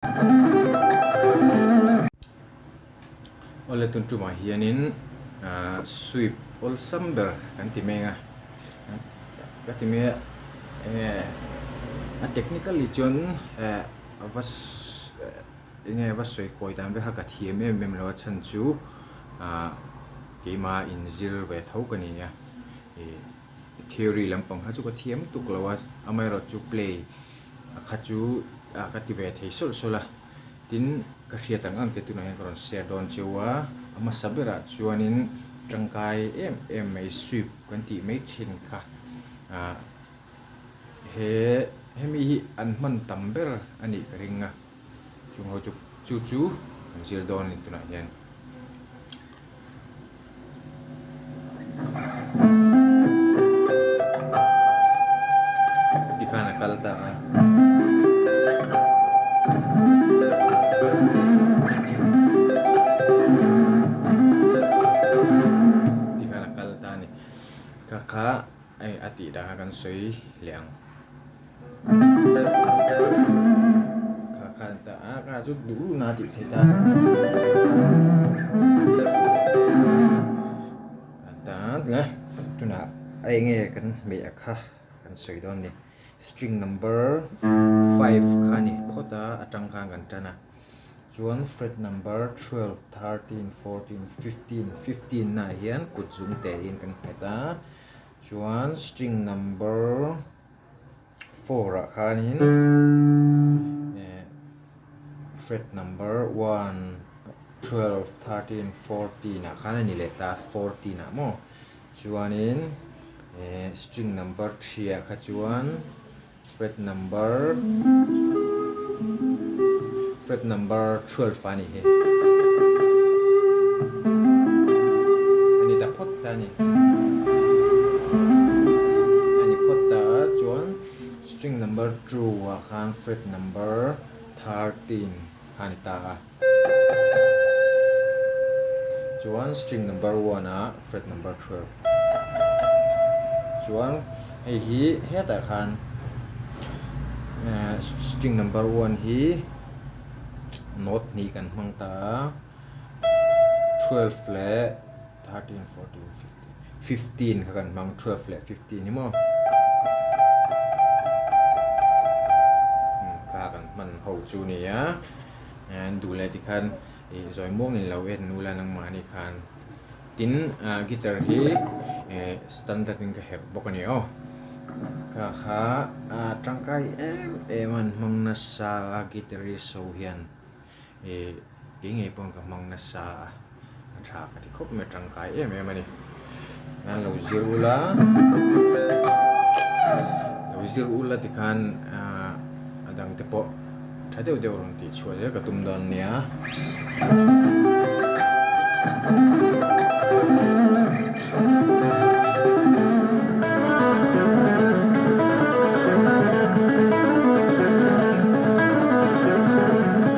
Awle tun tumah hianin sweep awlsam ber kan ti mek a, ka ti mai a a technically chuan a va enge a va sawi kawi dan vek kha ka thiam em em lo a chhan chu keimah inzir ve tho ka ni a ih theory lampang kha chu ka thiam tuk lo a amaherawhchu play. A kha chu ka ti ve thei sawlh sawlh a, tin ka hriat ang ang te tunah hian ka rawn share dawn cheu a, a hmasa berah chuanin tangkai em em mai sweep kan tih mai thin kha ah he hemi hi an hman tam ber a nih ka ring a, chung ho chu chu chu kan zir dawn a ni tunah hian. Tikhan a kal ta a. Tikhan a kal ta a ni. Kha kha hei a tih dan kha kan sawi leh ang. Kha khan ta a kha chu duh na tih theih ta. Ta le tunah a enge kan hmeh a kha kan sawi dawn ni. String number 5 kha ni phawt a atang khan kan tan a. Chuan fret number 12, 13, 14, 15, 15 na hian kut zung te in kan nghet a. Chuan string number 4 ah khanin eh fret number 1, 12, 13, 14 ah khan a ni leh ta 14 ah maw chuanin eh string number 3 ah kha chuan fret number fret number 12 a ni hi a ni ta phawt ta a ni. A ni phawt ta a chuan string number 2 ah khan fret number 13 kha a ni ta a chuan string number 1 ah fret number 12 chuan hei hi hetah khan eh string number 1 hi note hnih kan hmang ta a 12 leh 13, 14, 15, 15 kha kan hmang 12 leh 15 hi maw kha kan hman ho chu ni a duh leh tikhan ih zawi muangin lo en ula nangmahni khan tin guitar hi standard in ka herh bawk a ni aw kha kha tangkai em em a an hmang nasa a guitarist ho hian. Ih kei ngei pawh ka hmang nasa a, a tha ka ti khawp mai a tangkai em em a ni. An lo zir ula, lo zir ula tikhan ah a dang te pawh tha deuh deuh rawn tih chhuah zel ka tum dawn nia.